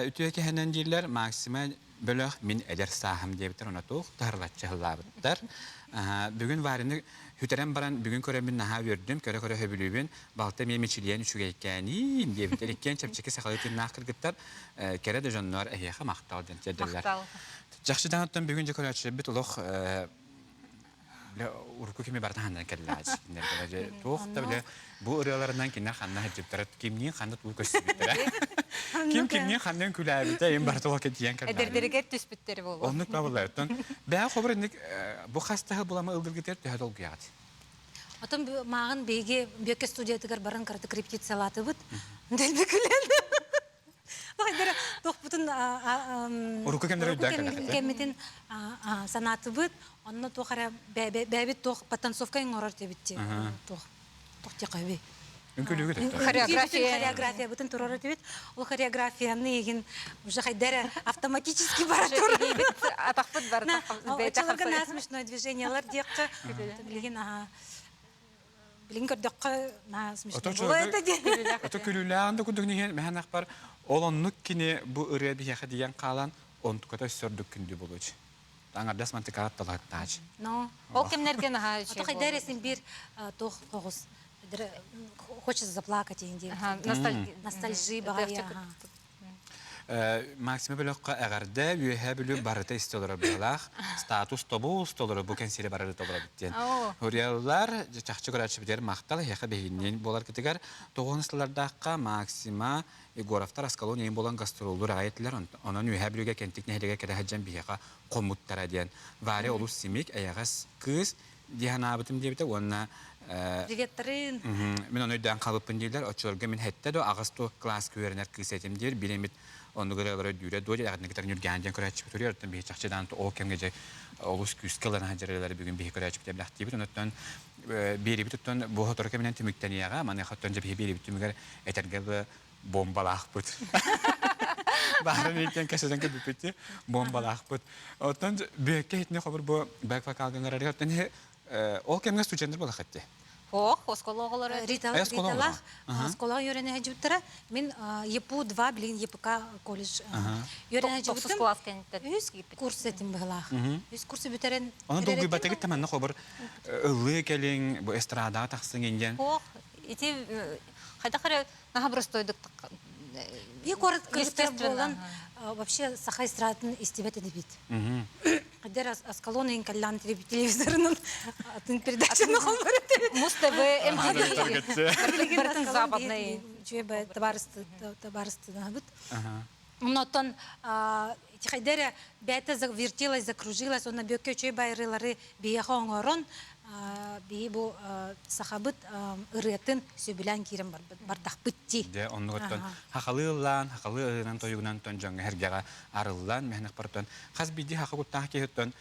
Үтүө киһинэн дииллэр Максима бөлөх мин эдэр сааһым диэбиттэр онно туох таһырлаччы ыһыллаабыттар. Бүгүн Варяны хүтэрэн баран бүгүн көрөммүн наһаа үөрдүм, көрө-көрө сөбүлүүбүн. Балта эмиэ мичилийэн үчүгэйкээниин диэбиттэр. Иккиэн чэпчэки сахалыы тыыннаах кыргыттар кэрэ да дьоннор эһиэхэ махтал диэн тиэрдэллэр. Махтал. Чахчы оттон бүгүн дьэ көрөөччүлэрбит олох урукку кими барыта ханнан кэллээч кинилэргэ туох да бile бу ырыаларынан кинилэр ханна сылдьыбыттара кимниин ханна туу көстүбүттэрэ ким кимниин ханна күлээбитэ им барыта ол кэтийэн кэллээ Эдэрдэригэр түспүттэр буолуо. Оннук бабылар. Оттон бэйэ хобур инник бу хастаһы булама ылдыргытыр төһө долгуйаҕыт? Отон мааҕын биһиги Бүөккэ студиятыгар баран кыратык репетициялаатыбыт. Дэлби күлэн. Хайдара туохпутун Урукку кэмнэр өйдөөн кэлэххит. кэммитин санаатыбыт. Онно туох эрэ бэйэбит туох потанцовка оҥорор диэбит туох туох диэххэ Үҥкүүлүүгүт Хореография. Хореографиябытын турар этибит. Ол хореографияны игин уже хайдара автоматически бара турар. Атахпыт бар. Очолорго на смешное движениялар диэххэ. Билигин билигин көрдөххө на смешно буолуо этэ диэн. Ото күлүүлээн да курдук иһин мэһэн ахпар ол оннук кини бу ырыа биһиэхэ диэн хаалан онтуката өссө ордук күндү болуч. Аңардас мантыкаат талааттаач. Но. Ол кэмнэргэ наһаа үчүгэй. Ото хайдар эсин бир туох тоҕус хочется заплакать диэн. Ностальжи баҕайы. Максима бөлөххө эҕэрдэ үөһээ Бүлүү барыта истэ олорор быһалаах статус тобус толору бу кэнсиэри барары толоробут диэн. Хуриаллар чахчы көрөөччүбүтүгэр махтал эһиэхэ биһигинниин буоларгытыгар тоҕуһун сыллардаахха Максима Егоровтар Аскалон ийин буолан гастроллуур аҕай этилэр онон Үөһээ Бүлүүгэ Кэнтик нэһилиэгэр кэлэ сылдьан биһиэхэ хоммуттара диэн. Варя олус симик, эйэҕэс кыыс дии санаабытым диэбитэ уонна Приветтарын. Мин ону өйдөөн хаалбыппын дииллэр. Оччолорго мин сэттэ до аҕыс до кылааска үөрэнэр кыыс этим диир. Биир эмит оннук ырыалары өйдүүрэ дуо диэн эҕэрдэ кытары Ньургиан диэн көрөөччүбүт туруйар. Оттон биһи чахчыдаан ол кэмҥэ дьэ олус күүскэ ылан сылдьар ырыалары бүгүн биһи көрөөччүбүт эбилэхтиибит. Онуттан биэрибит оттон бу сотору кэминэн түмүктэниэҕэ. Маныаха оттон дьэ биһи биэрибит түмүгэр этэргэ дылы бомбалаахпыт. Баарын иккен кэсэтэн кэбиппит бомбалаахпыт. Оттон бүөккэ хитини хобур бу бэк вокалга ыҥырарыгар оттон ол кэмҥэ студенттар буолаххыт дии. Ох, оскуола оҕолоро. Риталаах оскуолаҕа үөрэнэ сылдьыбыттара. Мин ЕПУ-2 билигин ЕПК колледж үөрэнэ сылдьыбытым. Үс курс этим быһылаах. Үс курсу бүтэрэн Оны долгуйбатыгыт таманна хобур ыллыы кэлиҥ, бу эстрадаҕа тахсыҥ индиэн. Ох, ити хайдах эрэ наһаа простойдук Би куорат кыргыттар буолан вообще саха эстрадатын истибэт этибит. Хайдер Аскалон каллан телевизорынан атын передачаны холбор этибит. Муз ТВ, МТВ, барытын западный. Үчүгэй табаарыстыбыт. Оннотон хайдер бэйэтэ завертелась, закружилась, онно бүөккэ үчүгэй байрыылары биһиэхэ оҥорон биһи бу сахабыт ырыатын сөбүлээн киирэн бардахпыт дии. Дьэ, оннугуттан хахалыы ыллаан, хахалыы ырыанан тойугунан тон дьоҥҥо эргэҕэ арыллан, мэһнэхпартан хас биирдии хаха куттаах киһиттэн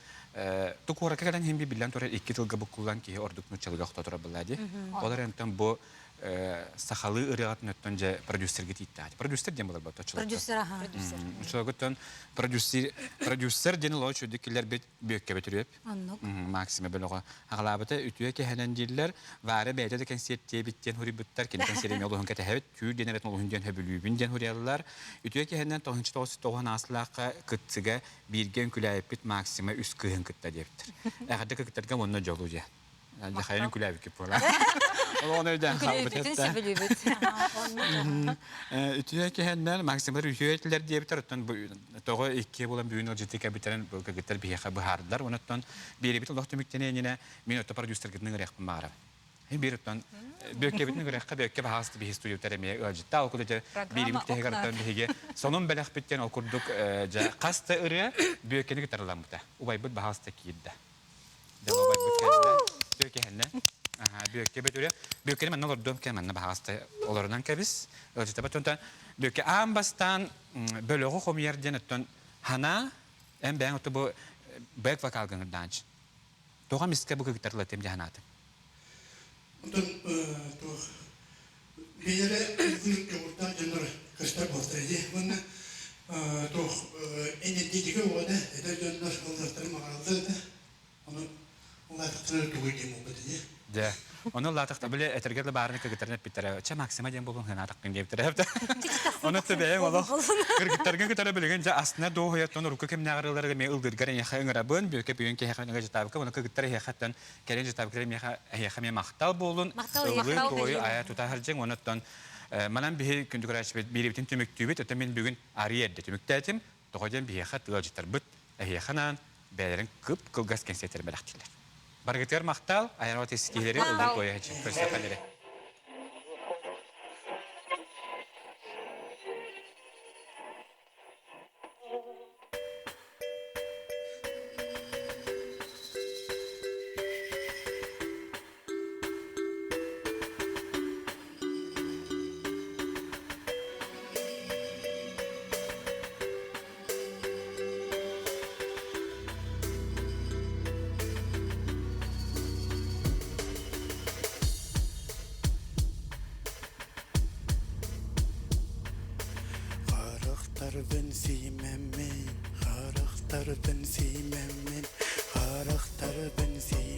ту куоракка кэлэн иһин биллэн турар икки тылга буккуллан киһи ордук нууччалыга охто турар буолла дии. Ол эрэн бу. сахалыы ырыаҕытын өттөн дьэ продюсерга тииттэҕит. Продюсер диэн буолар бата Продюсер, аха. Продюсер. Оччолоргуттан продюсер продюсер диэн олоо үчүгдүк киллэрбит Бүөккэбит үрүөп. Оннук. Максима бөлөҕө аҕалаабыта үтүө кэһэнэн дииллэр. Варя бэйэтэ да кэнсиэртиэбит диэн хуруйбуттар. Кини кэнсиэрин олуһун кэтэһэбит. Түүр диэн эрэтин олуһун диэн хөбүлүүбүн диэн хуруйаллар. Үтүө кэһэнэн 99 ааслаахха кытсыга бииргэ үҥкүлээбиппит Максима үс кыыһын кытта диэбиттэр. Эҕэрдэ кыргыттарга уонна дьолу диэн. Дьахайын үҥкүлээбиккит буолар. Ол ону өйдөөн хаалбыт Үҥкүлээбитин сөбүлүүбүт. Үтүө кэһэннэр Максималар үтүө этилэр диэбиттэр. Оттон тоҕо икки буолан бүгүн ыалдьыты кэбитэрин бу кыргыттар биһиэхэ быһаардылар. Онон биэрэбит олох түмүктэнэ мин отто продюсергытын ыҥырыахпын баҕарабын. Биир оттон бүөккэбитин ыҥырыахха бүөккэ баһаас биһи студиятар эмиэ ыалдьытта. Ол курдук биирибит тэһигэр оттон биһиги сонун бэлэхпиттэн ол курдук дьэ хас да ырыа бүөккэни кытарыламмыта. Убайбыт баһаас киирдэ. Дьэ убайбыт кэллэ. Бүөккэһэннэ. Аха, бүөккэ бөтүрэ. Бүөккэни манна олордуом кэ манна баһаҕаста олорунан кэбис. Ыалдьытабат онтон бүөккэ аан бастаан бөлөҕү хомуйар диэн оттон ханаа эн бэйэҥ отто бу бэк вокалгын ырдаанчы. Тоҕо мискэ бу кыгыттар тем дьаһанаатын. Онтон туох бэйэлэрэ ыллыыр дьоҕурдаах дьоннор көстөр буолтар ини. Уонна туох энергетика уода эдэр дьоннор ыллыахтарын баҕараллар этэ. Ону улаатахтара тугуй диэн буолбут ини. Дьэ, ону улаатахта били этэргэ да баарына кыргыттарын эппиттэрэ, чэ Максима диэн буолуон хынаатахпын диэбиттэрэ. Ону бэйэҥ олох кыргыттарга кытары билигин дьэ астына дуоһуйаттан урукку кэмнээҕи ырыалары эмиэ ыллыыргар эйиэхэ ыҥырабын, бүөкэ бүгүн киһиэхэ ыҥырдьытаабыкка, уонна кыргыттар эһиэхэттэн кэлин дьытаабыктар миэхэ эһиэхэ эмиэ махтал буолун, ыллыы туойу айа тута сылдьыҥ, уонна оттон манан биһи күндү көрөөччүбүт биэриибитин түмүктүүбүт, оттон мин бүгүн арыый эрдэ түмүктээтим, тоҕо диэн биһиэхэ ыалдьыттарбыт эһиэхэ анаан бэйэлэрин кып-кылгас кэнсиэртэрин бэлэхтииллэр. Барыгытыгар махтал, айар ситиһиилэри ыллыы туойа көрсөххө Харахтарбын сиимэммин, харахтарбын сиимэммин, харахтарбын сиимэммин.